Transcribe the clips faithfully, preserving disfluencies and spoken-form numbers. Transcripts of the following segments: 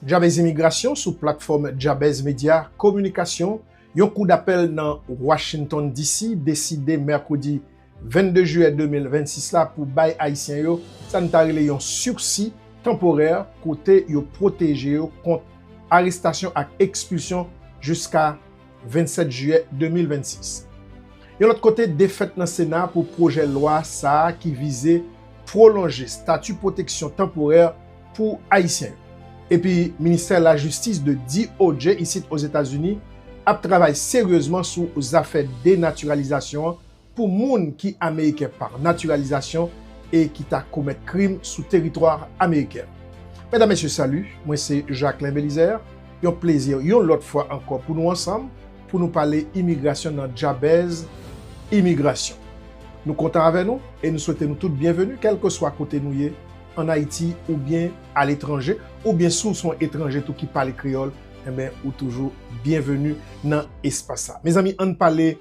Djabèz Imigrasyon sou platfòm Djabèz Medya Kominikasyon. Yon kou dapèl nan Washington D C deside mèkredi vennde jiyè de mil vennsis la pou bay Ayisyen yo sa n ta rele yon sisi tanporè, kote yo pwoteje yo kont arestasyon ak ekspilsyon jiska vennsèt jiyè de mil vennsis. Yon lòt kote, defèt nan Sena pou pwojè lwa sa a ki vize pwolonje stati pwoteksyon tanporè pou Ayisyen yo. Epi, Ministè Lajistis de D O J isit Ozetazini ap travay seryezman sou zafè denatiralizasyon an pou moun ki Ameriken pa natiralizasyon e ki ta komèt krim sou teritwa ameriken. Medam, mesye, salut, mwen se Jacquelin Belizaire. Yon plezi yon lòt fwa ankò pou nou ansanm, pou nou pale imigrasyon nan Djabèz Imigrasyon. Nou kontan avè nou e nou swete nou tout byenveni, kèlkeswa kote nou ye, ann Ayiti oubyen aletranje, oubyen si w se yon etranje tou ki pale kreyòl, enben, ou toujou byenveni nan espas sa. Mezanmi, ann pale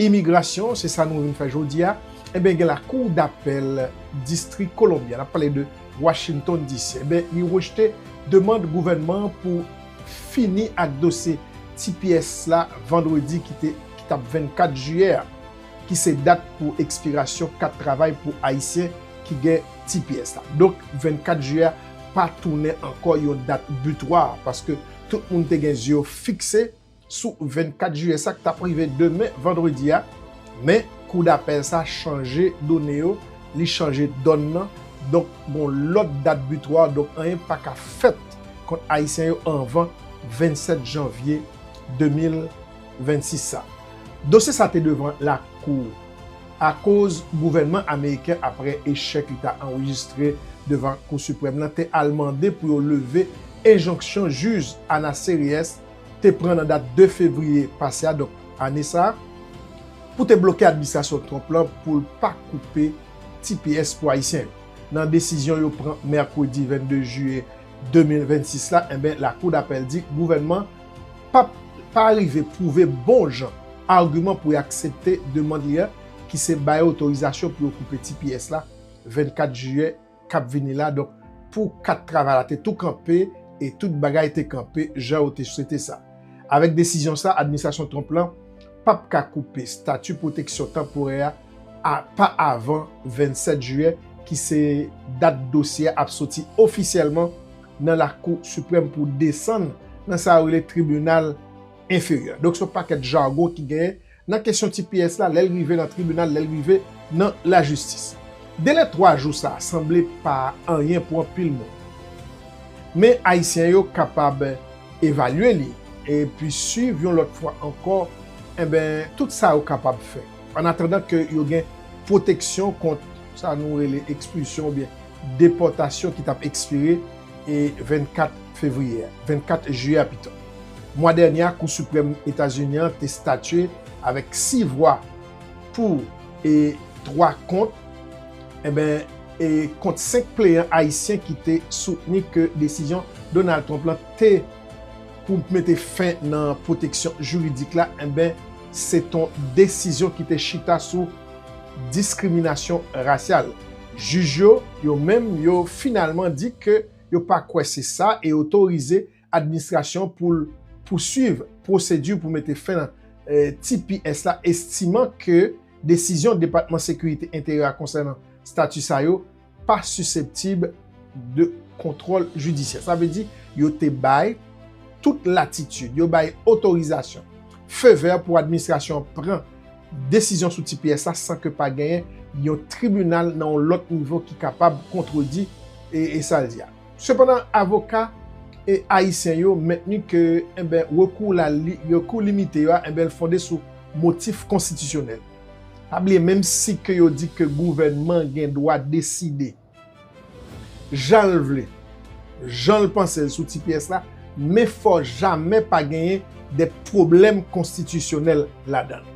imigrasyon, se sa nou vin fè jodi a. Enben, gen lakou dapèl distri Kolonbya, n ap pale de Washington D C, enben, li rejte demann gouvènman an pou fini ak dosye T P S la vandredi ki te, ki t ap vennkat jiyè a, ki se dat pou ekspirasyon kat travay pou Ayisyen ki gen T P S la. Donk, vennkat jiyè a pa tounen ankò yon dat bitwa, paske tout moun te gen zye yo fikse sou vennkat jiyè sa k t ap rive demen vandredi a, men kou dapèl sa chanje done yo, li chanje dòn nan, donk, gon lòt dat bitwa, donk, anyen pa ka fèt kont Ayisyen yo anvan vennsèt janvye de mil vennsis sa. Dosye sa te devan lakou akoz gouvènman ameriken, apre echèk li ta anrejistre devan Kou Siprèm nan, te al mande pou yo leve enjonksyon jij Anna Series te pran nan dat de fevriye pase a, donk ane sa a, pou te bloke administrasyon Trump lan pou l pa koupe T P S pou Ayisyen yo. Nan desizyon yo pran mèkredi vennde jiyè de mil vennsis la, enben, Lakou dapèl di gouvènman p ap pa rive pwouve bon jan agiman pou y aksepte demann li an, ki se bay otorizasyon pou yo koupe T P S la vennkat jiyè k ap vini la. Donk, pou kat travay la te tou kanpe e tout bagay te kanpe jan yo te swete sa. Avèk desizyon sa, administrasyon Trump lan p ap ka koupe stati pwoteksyon tanporè a, a pa avan vennsèt jiyè, ki se dat dosye a ap soti ofisyèlman nan Lakou Siprèm pou desann nan sa yo rele tribinal enferyè. Donk, se yon pakèt jagon ki genyen nan kesyon T P S la, lè l rive nan tribinal, lè l rive nan lajistis. Delè twa jou sa a sanble pa anyen pou anpil moun. Men Ayisyen yo kapab evalye li epi swiv yon lòt fwa ankò, enben, tout sa yo kapab fè. Annatandan ke yo gen pwoteksyon kont sa nou rele ekspilsyon oubyen depòtasyon ki t ap ekspire e vennkat fevriye a, vennkat jiyè a pito. Mwa dènye a, Kou Siprèm Etazini an te statye avèk sis vwa pou e twa kont, enben, e kont senk pleyan ayisyen ki te soutni ke desizyon Donald Trump lan te pou mete fen nan pwoteksyon jiridik la, enben, se t on desizyon ki te chita sou diskriminasyon rasyal. Jij yo, yo menm, yo finalman di ke yo pa kwè se sa e otorize administrasyon pou l pouswiv pwosedi pou mete fen nan eh, T P S la, estiman ke desizyon Depatman Sekirite Enteryè a konsènan stati sa yo pa siseptib de kontwòl jidisyè. Sa vle di, yo te bay tout latitid, yo bay otorizasyon, fevè pou administrasyon an pran desizyon sou T P S la san ke pa genyen yon tribinal nan yon lòt nivo ki kapab kontredi e, e sa l di a. Sepandan, avoka e ayisyen yo mentni ke, enben, rekou la, li, rekou limite yo a, enben, l fonde sou motif konstitisyonèl. Pa bliye, menm si ke yo di ke gouvènman gen dwa deside jan l vle, jan l panse l sou T P S la, men fò jamè pa genyen de pwoblèm konstitisyonèl ladan l.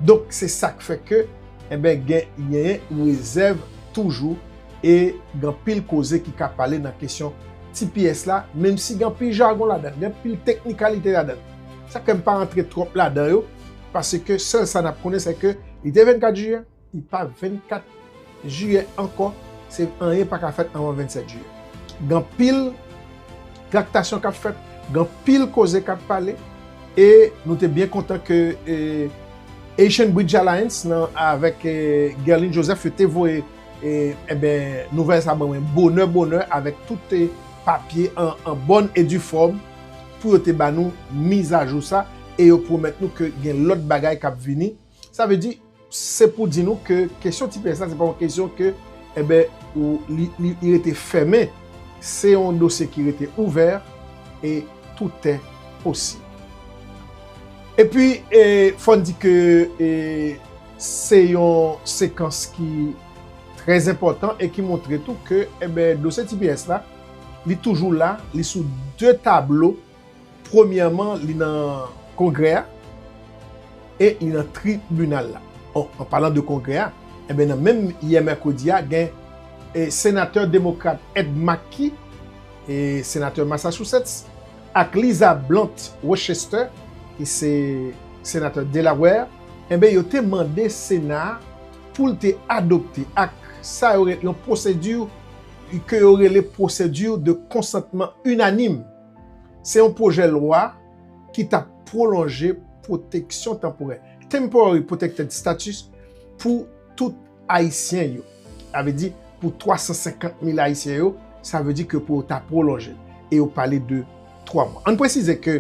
Donk, se sa k fè ke, enben, gen, genyen rezèv toujou e gen anpil koze ki ka pale nan kesyon T P S la, menm si gen anpil jagon ladan l, gen anpil teknikalite ladan l. Sa k fè m pa rantre twòp ladan yo, paske sèl sa n ap konnen, se ke li te vennkat jiyè, li pa vennkat jiyè ankò, se anyen pa ka fèt anvan vennsèt jiyè. Gen anpil traktasyon k ap fèt, gen anpil koze k ap pale, e nou te byen kontan ke e, Haitian Bridge Alliance nan, avèk e, Guerline Joseph, yo te voye e, enben, nouvèl sa ban mwen bonè, bonè, avèk tout e, papye an, an bòn e di fòm pou yo te ba nou mizajou sa, e yo pwomèt nou ke gen lòt bagay k ap vini. Sa vle di, se pou di nou ke kesyon T P S la, se pa yon kesyon ke, enben, ou, li, li, li rete fèmen. Se yon dosye ki rete ouvè e tout est possible. Epi, e, fò n di ke e, se yon sekans ki trè enpòtan e ki montre tou ke, enben, dosye T P S la, li toujou la, li sou de tablo. Premyèman, li nan Kongrè a e li nan tribinal la. Bon, an palan de Kongrè a, enben, nan menm yè mèkredi a, gen e, senatè demokrat Ed McKee, e, senatè Massachusetts, ak Lisa Blunt Rochester, ki se senatè Delaware, enben, yo te mande Sena a pou l te adopte ak sa yo rele yon pwosedi ke yo rele pwosedi de konsantman inanim. Se yon pwojè lwa ki t ap pwolonje pwoteksyon tanporè, temporary protected status, pou tout Ayisyen yo. Sa vle di, pou twa san senkant mil Ayisyen yo, sa vle di ke pou yo ta pwolonje l. E yo pale de twa mwa. Ann presize ke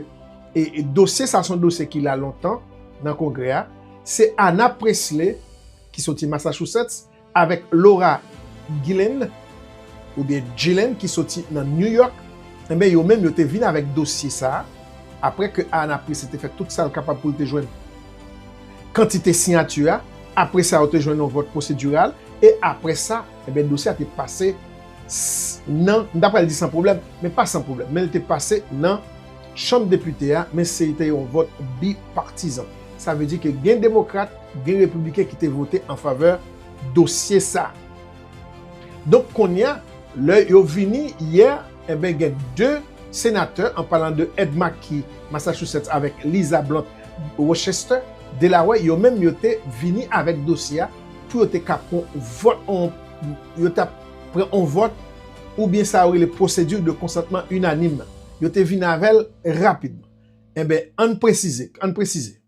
e, e dosye sa, se yon dosye ki la lontan nan Kongrè a. Se Anna Pressley, ki soti Massachusetts, avèk Laura Gillen, oubyen Gillen, ki soti nan New York, enben, yo menm, yo te vin avèk dosye sa a, apre ke Anna Pressley te fè tout sa l kapab pou l te jwenn kantite siyati a, apre sa, yo te jwenn yon vòt pwosediral, e apre sa, enben, dosye a te pase s-, nan, m ta pral di san pwoblèm, men pa san pwoblèm, men l te pase nan Chanm Depite a, men se te yon vòt bipatizan. Sa vle di ke gen demokrat, gen repibliken ki te vote an favè dosye sa a. Donk, kounye a, lè yo vini yè, enben, gen de senatè, an palan de Ed McKee, Massachusetts, avèk Lisa Blunt, Rochester, Delaware, yo menm, yo te vini avèk dosye a pou yo te ka pran vòt, on, yo t ap pran on vòt, oubyen sa yo rele pwosedi de konsantman inanim nan. Yo te vini avè l rapidman. Enben, ann presize, ann presize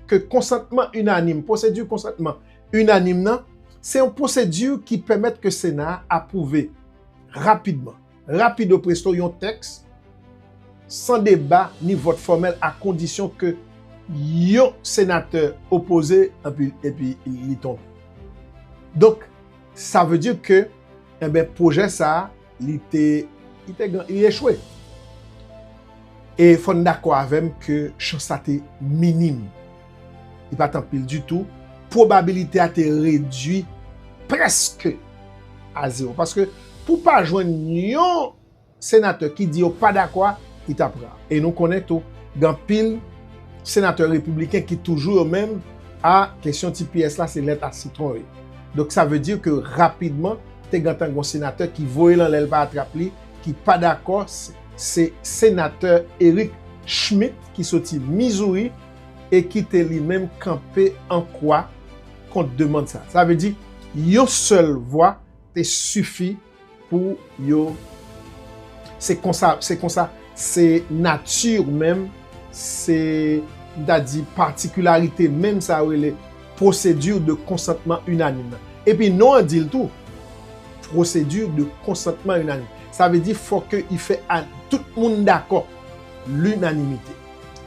ke konsantman inanim, pwosedi konsantman inanim nan, se yon pwosedi ki pèmèt ke Sena a apwouve rapidman, rapido presto, yon tèks san deba ni vòt fòmèl, a kondisyon ke yon senatè opoze, epi, epi li tonbe. Donk, sa vle di ke, enben, pwojè sa a, li te, li te gan-, li echwe. E fò n dakò avè m ke chans la te minim. Li pa t anpil ditou. Pwobabilite a te redui prèske a zewo. Paske pou pa jwenn yon senatè ki di yo pa dakò a, li t ap ra. E nou konnen tou, gen anpil senatè repibliken ki toujou yo menm, a kesyon T P S la, se lèt a sitwon yo ye. Donk, sa vle di ke rapidman, te gentan gon senatè ki voye l anlè, l pa atrap li, ki pa dakò, se, se senatè Eric Schmitt ki soti Missouri e ki te li menm kanpe an kwa kont demann sa. Sa vle di, yon sèl vwa te sifi pou yo. Se konsa, se konsa, se nati menm, se, m ta di, patikilarite menm sa yo rele pwosedi de konsantman inanim nan. Epi non an di l tou, pwosedi de konsantman inanim. Sa vle di fò ke i fè a, tout moun dakò, linanimite.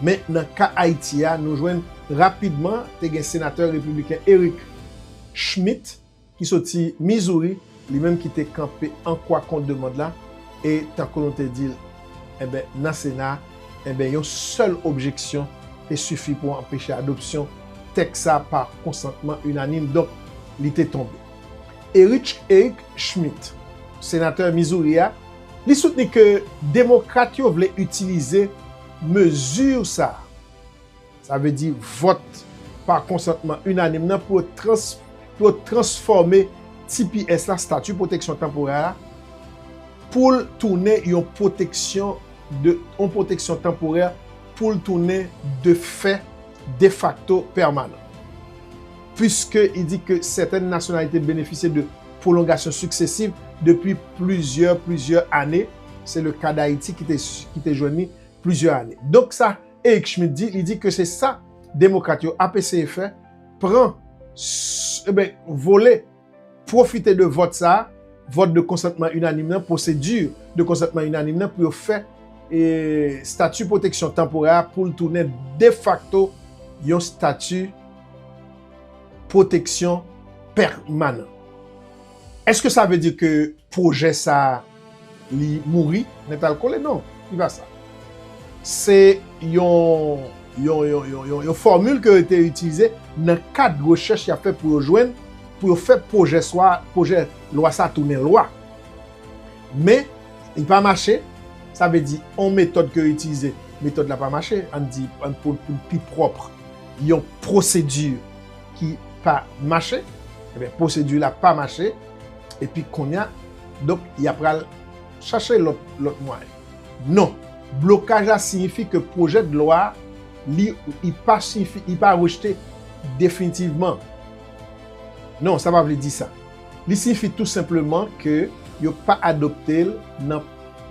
Men nan ka Ayiti a, nou jwenn rapidman, te gen senatè repibliken Eric Schmitt, ki soti Missouri, li menm ki te kanpe an kwa kont demann la, e tankou nou te di l, enben, nan Sena, enben, yon sèl objeksyon te sifi pou anpeche adopsyon tèks sa pa konsantman inanim, donk, li te tonbe. Eric, Eric Schmitt, senatè Missouri a, li soutni ke demokrat yo vle itilize mezi sa a. Sa vle di vòt pa konsantman inanim nan pou yo trans-, pou yo transfòme T P S la, Stati Pwoteksyon Tanporè a, pou l tounen yon pwoteksyon de, yon pwoteksyon tanporè pou l tounen de fè, defakto, pèmanan. Puiske i di ke sètèn nasyonalite benefisye de pwolongasyon siksesiv depi plizyè, plizyè ane, Se le ka Dayiti ki te, ki te jwenn li plizyè ane. Donk sa Eric Schmitt di, li di ke se sa demokrat yo ap eseye fè, pran, s- e ben, vole, pwofite de vòt sa, vòt de konsantman inanim nan, pwosedi de konsantman inanim nan pou yo fè e stati pwoteksyon tanporè a pou l tounen defakto yon stati pwoteksyon pèmanan. Èske sa vle di ke pwojè sa a, li mouri nèt al kole? Non, li pa sa. Se yon, yon, yon, yon, yon, yon fòmil ke yo te itilize nan kad rechèch y ap fè pou yo jwenn, pou yo fè pwojè swa, pwojè lwa sa tounen lwa. Men, li pa mache, sa vle di, yon metòd ke yo itilize, metòd la pa mache, ann di, ann pou, pou l pi pwòp, yon pwosedi ki pa mache, ebyen, pwosedi la pa mache, epi kounye a, donk, y ap pral chache lòt, lòt mwayen. Non, blokaj la siyifi ke pwojè de lwa a, li, li pa siyifi, li pa rejte definitivman. Non, sa pa vle di sa. Li siyifi tou senpleman ke yo pa adopte l nan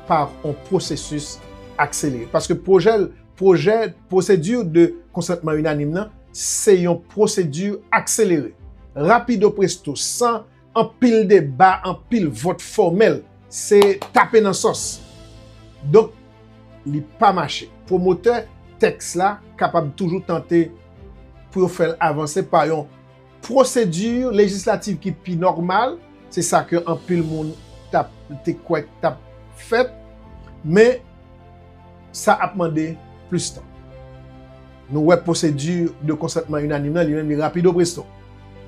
pa yon pwosesis akselere. Paske pwojè, pwojè, pwosedi de konsantman inanim nan, se yon pwosedi akselere. Rapido presto, san anpil deba, anpil vòt fòmèl, se tape nan sòs. Donk, li pa mache. Pwomotè tèks la kapab toujou tante pou yo fè l avanse pa yon pwosedi lejislativ ki pi nòmal, se sa ke anpil moun t ap, te kwè k t ap fèt, men sa ap mande plis tan. Nou wè pwosedi de konsantman inanim nan, li menm li rapido presto.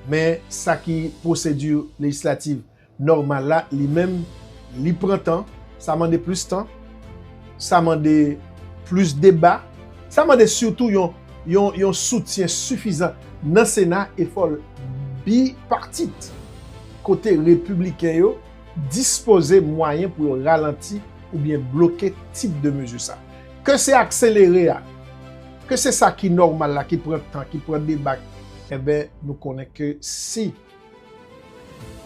Men sa ki pwosedi lejislativ nòmal la, li menm, li pran tan, sa mande plis tan, sa mande plis deba, sa mande sitou yon, yon, yon soutyen sifizan nan Sena e fò l bipatit, kote repibliken yo dispoze mwayen pou yo ralanti oubyen bloke tip de mezi sa. Ke se akselere a, ke se sa ki nòmal la, ki pran tan, ki pran deba, enben, nou konnen ke si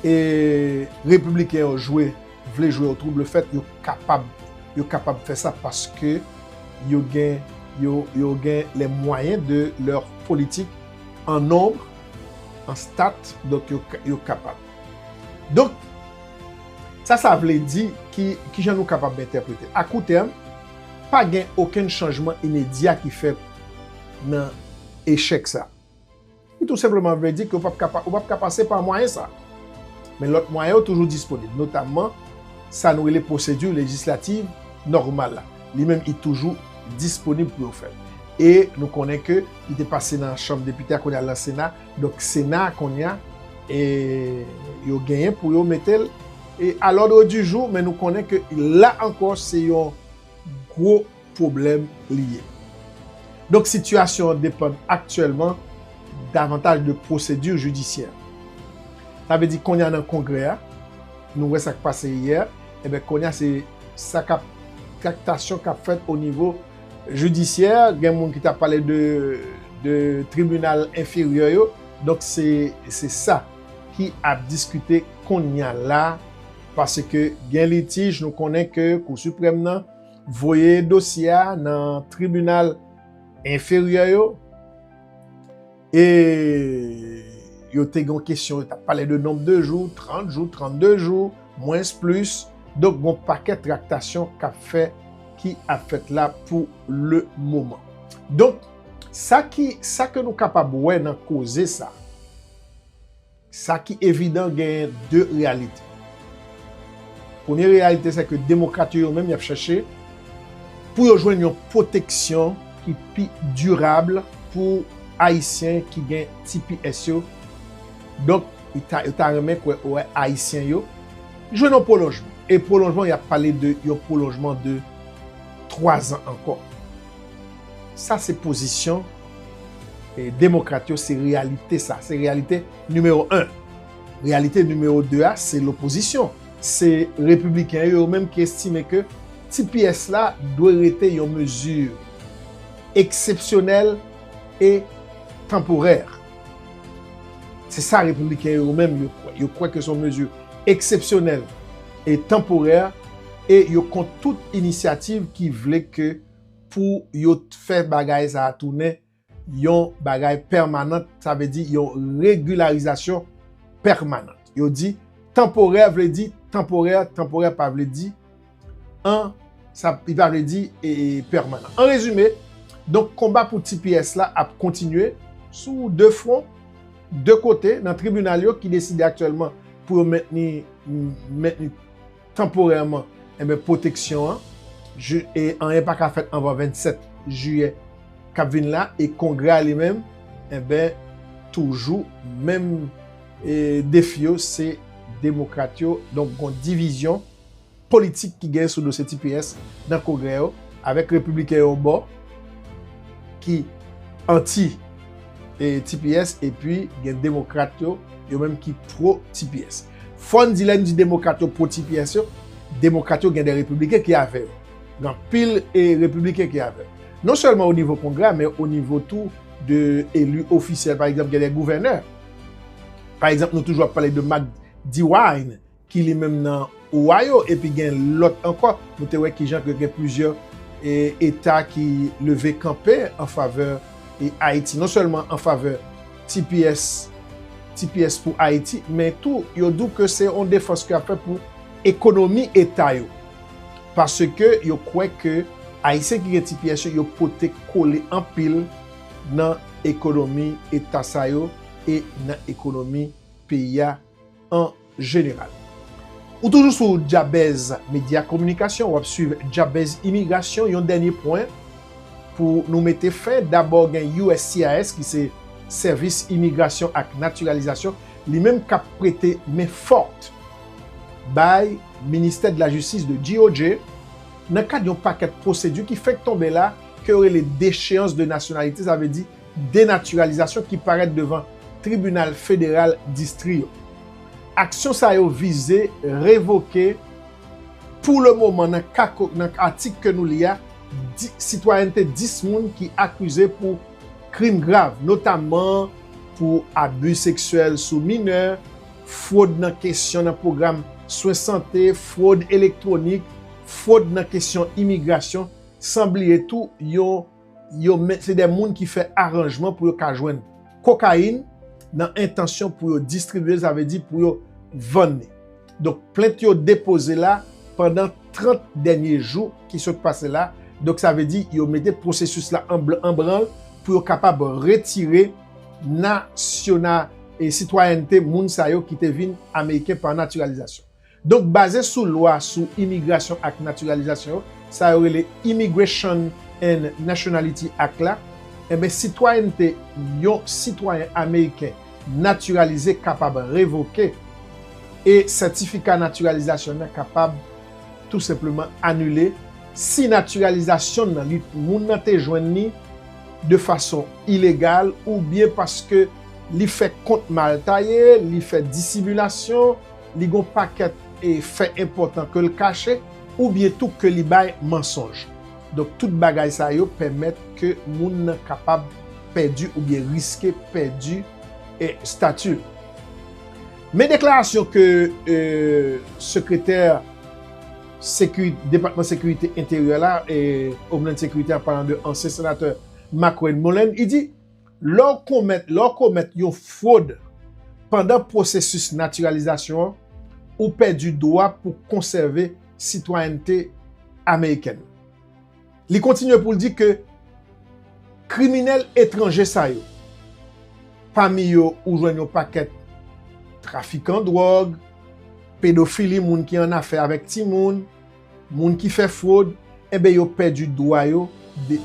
e repibliken yo jwe, vle jwe o trouble fèt, yo kapab, yo kapab fè sa paske yo gen, yo, yo gen les moyens de leur politique en nombre, en stats, donk yo, yo kapab. Donk, sa, sa vle di ki, kijan nou kapab entèprete? A kou tèm, pa gen okenn chanjman imedya ki fèt nan echèk sa. Li tou senpleman vle di ke w p ap ka pa, ou p ap ka pase pa mwayen sa. Men lòt mwayen yo toujou disponib, notamman sa nou rele pwosedi lejislativ nòmal la. Li menm, li toujou disponib pou yo fè l. E nou konnen ke li te pase nan chanm depite a, kounye a l nan Sena. Donk, Sena a, kounye a, e, yo genyen pou yo mete l, e, à l'ordre du jour, men nou konnen ke la ankò, se yon gwo pwoblèm li ye. Donk, sitiyasyon an depann aktyèlman davantaj de pwosedi jidisyè. Sa vle di, kounye a nan Kongrè a, nou wè sa k pase yè, enben, kounye a se sa k ap, traktasyon k ap fèt o nivo jidisyè, gen moun ki t ap pale de, de tribinal enferyè yo, donk se, se sa ki ap diskite kounye a la, paske gen litij, nou konnen ke Kou Siprèm nan voye dosye a nan tribinal enferyè yo, e yo te gen yon kesyon, yo t ap pale de nonb de jou, trant jou, trannde jou, mwens, plis. Donk, gen yon pakèt traktasyon k ap fè, ki ap fèt la pou le moman. Donk, sa ki, sa ke nou kapab wè nan koze sa, sa ki evidan, genyen de reyalite. Premye reyalite, se ke demokrat yo, yo menm, y ap chèche pou yo jwenn yon pwoteksyon ki pi dirab pou Ayisyen ki gen T P S yo. Donk, yo ta, yo ta renmen kwè, wè Ayisyen yo jwenn yon pwolonjman. E pwolonjman, y ap pale de yon pwolonjman de twa zan ankò. Sa se pozisyon, e, demokrat yo, se reyalite sa. Se reyalite nimewo en. Reyalite nimewo de a, se lopozisyon. Se repibliken yo, yo menm ki estime ke T P S la dwe rete yon mezi eksepsyonèl e tanporè. Se sa repibliken yo menm yo kwè. Yo kwè ke se yon mezi eksepsyonèl e tanporè e yo kont tout inisyativ ki vle ke pou yo fè bagay sa a tounen yon bagay pèmanan, sa vle di yon regilarizasyon pèmanan. Yo di tanporè vle di tanporè, tanporè pa vle di an, sa, li pa vle di, e, e, pèmanan. An rezime, donk, konba pou T P S la ap kontinye sou de fwon, de kote, nan tribinal yo ki deside aktyèlman pou yo mentni, mentni tanporèman, enben, pwoteksyon an, e anyen pa ka fèt anvan vennsèt jiyè k ap vin la, e Kongrè a li menm, enben, toujou menm, e, defi yo, se demokrat yo, donk, gon divizyon politik ki gen sou dosye T P S nan Kongrè yo, avèk repibliken yo yon bò, ki anti, e, T P S, epi gen demokrat yo, yo menm ki pwo T P S. Fò n di lè n di demokrat yo pwo T P S yo, demokrat yo gen de repibliken ki avè yo. Gen anpil, e, repibliken ki avè yo. Non sèlman o nivo Kongrè, men o nivo tou de eli ofisyèl, pa egzanp, gen de gouvènè. Pa egzanp, nou toujou ap pale de Mac DeWine, ki li menm nan Ohio, epi gen lòt ankò. Nou te wè kijan ke gen plizyè, e, eta ki leve kanpe an favè, e, Ayiti. Non sèlman an favè T P S, T P S pou Ayiti, men tou, yo di w ke se yon defans ke y ap fè pou ekonomi eta yo. Paske yo kwè ke Ayisyen ki gen T P S yo, yo pote kole anpil nan ekonomi eta sa yo e nan ekonomi peyi a an jeneral. Ou toujou sou Jabez Media Kominikasyon, w ap swiv Jabez Imigrasyon, yon dènye pwen pou nou mete fen. Dabò gen U S C I S, ki se Sèvis Imigrasyon ak Natiralizasyon, li menm k ap prete men fòt bay Ministè de la Jistis de D O J nan kad yon pakèt pwosedi ki fenk tonbe la, ke yo rele déchéance de nationalité, sa vle di denatiralizasyon ki parèt devan tribinal federal distri yo. Aksyon sa yo vize revoke, pou le moman, nan ka ko-, nan atik ke nou li a, di-, sitwayènte dis moun ki akize pou krim grav, notamman pou abi seksyèl sou minè, fwod nan kesyon nan pwogram swen sante, fwod elektwonik, fwod nan kesyon imigrasyon, san bliye tou yon, yo men-, se de moun ki fè aranjman pou yo ka jwenn kokayin nan entansyon pou yo distribye l, sa vle di pou yo vann li. Donk, plent yo depoze la pandan trant dènye jou ki sot pase la. Donk, sa vle di yo mete pwosesis la an bl-, an branl pou yo kapab retire nasyona-, e sitwayènte moun sa yo ki te vin ameriken pa natiralizasyon. Donk, baze sou lwa sou imigrasyon ak natiralizasyon yo, sa yo rele Immigration and Nationality Act la, enben, sitwayènte yon sitwayen ameriken natiralize kapab revoke e sètifika natiralizasyon nan kapab tou senpleman anile si natiralizasyon nan li, moun nan te jwenn li de fason ilegal oubyen paske li fè kont mal taye, li fè disimilasyon, li gon pakèt, e, fè enpòtan ke l kache, oubyen tou ke li bay mansonj. Donk, tout bagay sa yo pèmèt ke moun nan kapab pèdi oubyen riske pèdi, e, estati l. Men deklarasyon ke, e, sekretè sekiri-, Depatman Sekirite Enteryè la, e, Homeland Security, an palan de ansyen senatè McCrae Mullin, li di, lè w komèt, lè w komèt yon fwod pandan pwosesis natiralizasyon an, ou pèdi dwa pou konsève sitwayènte amerikèn. Li kontinye pou l di ke kriminèl etranje sa yo, pami yo ou jwenn yon pakèt trafikan dwòg, pedofili, moun ki annafè avèk timoun, moun ki fè fwod, enben, yo pèdi dwa yo de,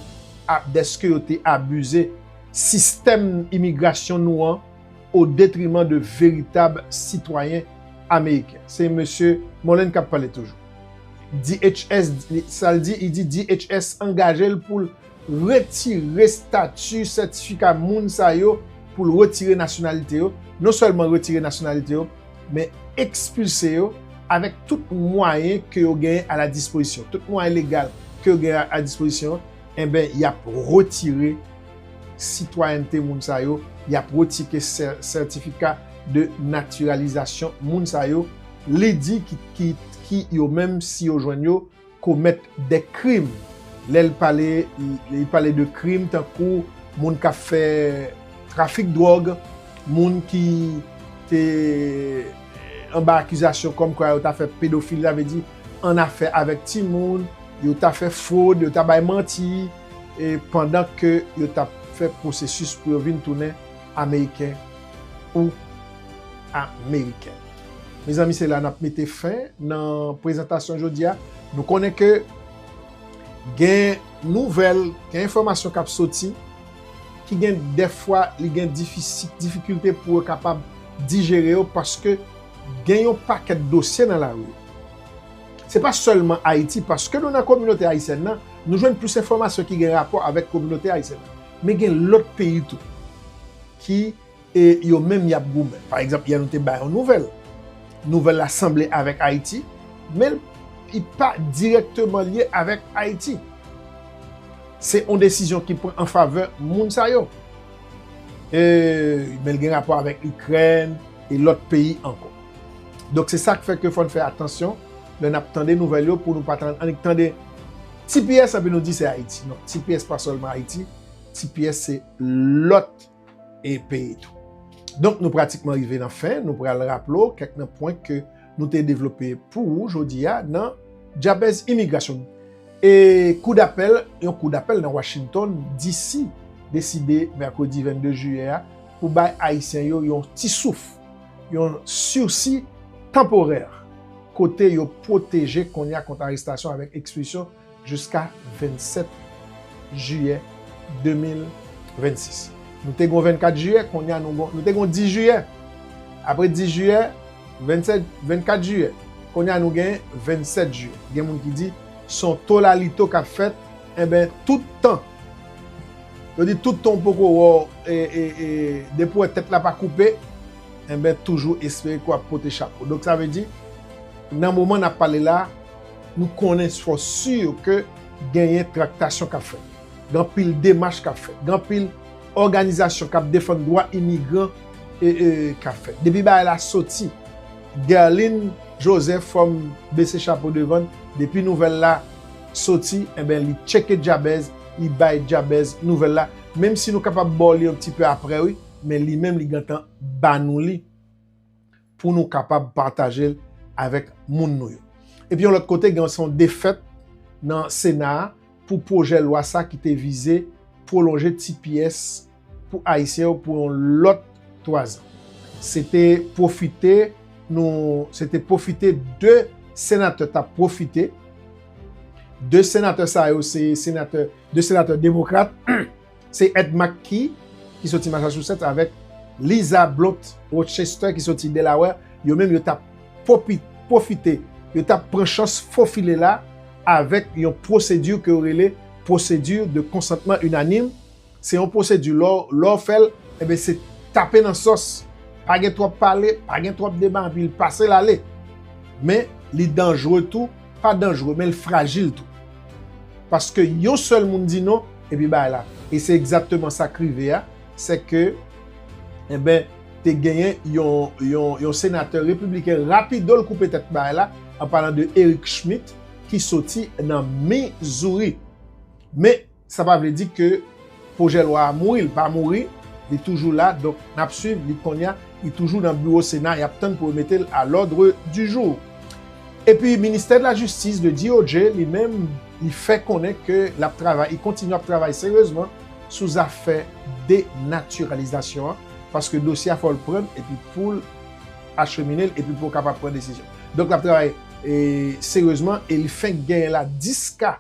a, dèske yo te abize sistèm imigrasyon nou an o detriman de veritab sitwayen ameriken. Se mesye Mullin k ap pale toujou. D H S, sa l di, li di D H S angaje l pou l retire estati, sètifika moun sa yo, pou l retire nasyonalite yo, non sèlman retire nasyonalite yo, men ekspilse yo avèk tout mwayen ke yo genyen a la dispozisyon, tout mwayen legal ke yo genyen a dispozisyon, enben, y ap retire sitwayènte moun sa yo, y ap retire sè-, sètifika de natiralizasyon moun sa yo, li di ki, ki, ki yo menm, si yo jwenn yo, komèt de krim. Lè l pale, li pale de krim tankou moun k ap fè trafik dwòg, moun ki te anba akizasyon kòmkwa yo ta fè pedofili, sa vle di annafè avèk timoun, yo ta fè fwod, yo ta bay manti, e pandan ke yo t ap fè pwosesis pou yo vin tounen Ameriken ou Amerikèn. Mezanmi, se la n ap mete fen nan prezantasyon jodi a. Nou konnen ke gen nouvèl, gen enfòmasyon k ap soti, ki gen dèfwa, li gen difisi-, difikilte pou yo kapab dijere yo, paske gen yon pakèt dosye nan lari. Se pa sèlman Ayiti, paske nou nan kominote ayisyèn nan, nou jwenn plis enfòmasyon ki gen rapò avèk kominote ayisyèn nan. Men gen lòt peyi tou ki, e, yo menm y ap goumen. Pa egzanp, yè nou te bay yon nouvèl. Nouvèl la sanble avèk Ayiti, men li pa dirèkteman lye avèk Ayiti. Se yon desizyon ki pran an favè moun sa yo. E, men l gen rapò avèk Ikrèn e lòt peyi ankò. Donk, se sa k fè ke fò n fè atansyon lè n ap tande nouvèl yo pou nou pa tan-, annik tande T P S epi nou di se Ayiti. Non, T P S pa sèlman Ayiti, T P S se lòt e peyi tou. Donk, nou pratikman rive nan fen. Nou pral raple w kèk nan pwen ke nou te devlope pou ou jodi a nan djabèz imigrasyon. E kou dapèl, yon kou dapèl nan Washington, D C, deside mèkredi vennde jiyè a pou bay Ayisyen yo yon ti souf, yon sisi tanporè, kote yo pwoteje kounye a kont arestasyon avèk ekspilsyon jiska vennsèt jiyè de mil vennsis. Nou te gon vennkat jiyè, kounye a nou gon, nou te gon dis jiyè. Apre dis jiyè, vennsèt, vennkat jiyè. Kounye a nou gen vennsèt jiyè. Gen moun ki di, se yon tolalito k ap fèt, enben, tout tan. Yo di, tout tan w poko wè w, e, e, e, depi w wè tèt la pa koupe, enben, toujou espere ke w ap pote chapo. Donk, sa vle di, nan moman n ap pale la, nou konnen fò si ke genyen traktasyon k ap fèt. Gen anpil demach k ap fèt. Gen anpil òganizasyon k ap defann dwa imigran e, e, k ap fèt. Depi bagay la soti, Guerline Joseph, fò m bese chapo devan l, depi nouvèl la soti, enben, li tcheke djabèz, li bay djabèz nouvèl la. Menm si nou kapab ba w li yon ti pe aprè, wi, men li menm, li gentan ba nou li pou nou kapab pataje l avèk moun nou yo. Epi yon lòt kote, gen yon defèt nan Sena a pou pwojè lwa sa ki te vize pwolonje T P S pou Ayisyen yo pou yon lòt twazan. Se te pwofite nou, se te pwofite de senatè t ap pwofite. De senatè sa yo, se senatè, de senatè demokrat, se Ed McKee ki soti Massachusetts avèk Lisa Blunt Rochester ki soti Delaware. Yo menm yo t ap pwopi-, pwofite, yo t ap pran chans fofile la avèk yon pwosedi ke yo rele pwosedi de konsantman inanim. Se yon pwosedi, lè w, lè w fè l, enben, se tape nan sòs. Pa gen twòp pale, pa gen twòp deba, epi l pase l ale. Men, li danjre tou, pa danjre, men l frajil tou. Paske yon sèl moun di non, epi bagay la. E se egzakteman sa k rive a, se ke, enben, te genyen yon, yon, yon senatè repibliken rapido l koupe tèt bagay la, an palan de Eric Schmitt, ki soti nan Missouri. Men, sa pa vle di ke pwojè lwa a mouri, li pa mouri, li toujou la, donk n ap swiv li kounye a, li toujou nan biwo Sena, y ap tann pou yo mete l à l'ordre du jour. Epi, Ministè de la Jistis, de D O J, li menm, li fè konnen ke l ap travay, li kontinye ap travay seryezman sou zafè denatiralizasyon an, paske dosye a fò l pran l, epi pou l achemine l, epi pou l kapab pran desizyon. Donk, l ap travay, e, seryezman, e li fenk genyen la dis ka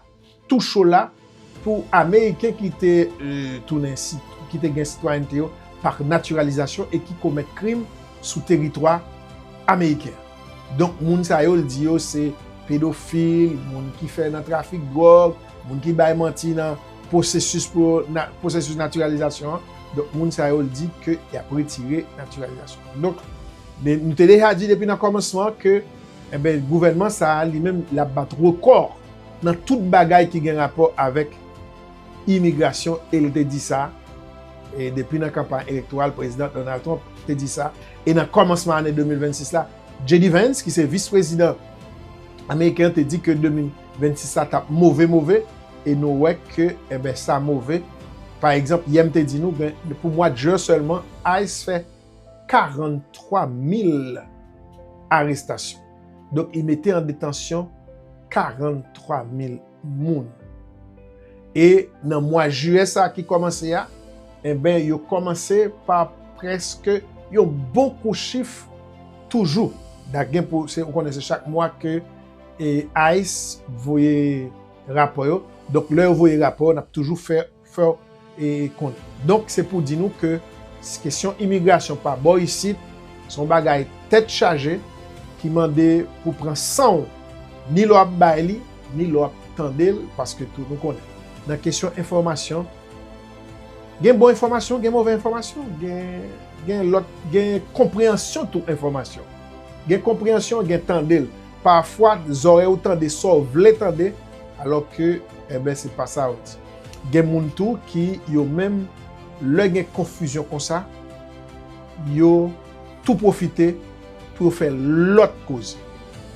tou cho la pou Ameriken ki te, e, tounen si-, ki te gen sitwayènte yo pa natiralizasyon e ki komèt krim sou teritwa ameriken. Donk, moun sa yo, l di yo se pedofil, moun ki fè nan trafik dwòg, moun ki bay manti nan pwosesis pou na-, pwosesis natiralizasyon an. Donk, moun sa yo, l di ke y ap retire natiralizasyon. Donk, men nou te deja di depi nan kòmansman ke, enben, gouvènman sa a, li menm, l ap bat rekò nan tout bagay ki gen rapò avèk imigrasyon, e l te di sa, e depi nan kanpay elektoral, prezidan Donald Trump te di sa, e nan kòmansman ane de mil vennsis la, J D Vance, ki se vis prezidan Ameriken an te di ke de mil vennsis la t ap move, move, e nou wè ke, enben, sa move. Pa egzanp, yè m te di nou, gen, pou mwa de jen sèlman, ICE fè karanntwa mil arestasyon. Donk, li mete an detansyon karanntwa mil moun. E nan mwa jiyè sa ki kòmanse a, enben, yo kòmanse pa prèske yon bon kou chif toujou. Dak gen pou, se, ou konnen se chak mwa ke, e, ICE voye rapò yo. Donk, lè yo voye rapò yo, n ap toujou fè, fè w, e, konnen. Donk, se pou di nou ke s-, kesyon imigrasyon pa bò isit, se yon bagay tèt chaje ki mande pou pran san w, ni lè w ap bay li, ni lè w ap tande l, paske tou nou konnen. Nan kesyon enfòmasyon, gen bon enfòmasyon, gen move enfòmasyon, gen, gen lòt, gen konpreyansyon tou enfòmasyon. Gen konpreyansyon, gen tande l. Pafwa, zòrèy ou tande sa w vle tande, alò ke, enben, se pa sa yo di. Gen moun tou ki, yo menm, lè gen konfizyon konsa, yo tou pwofite pou yo fè lòt koze.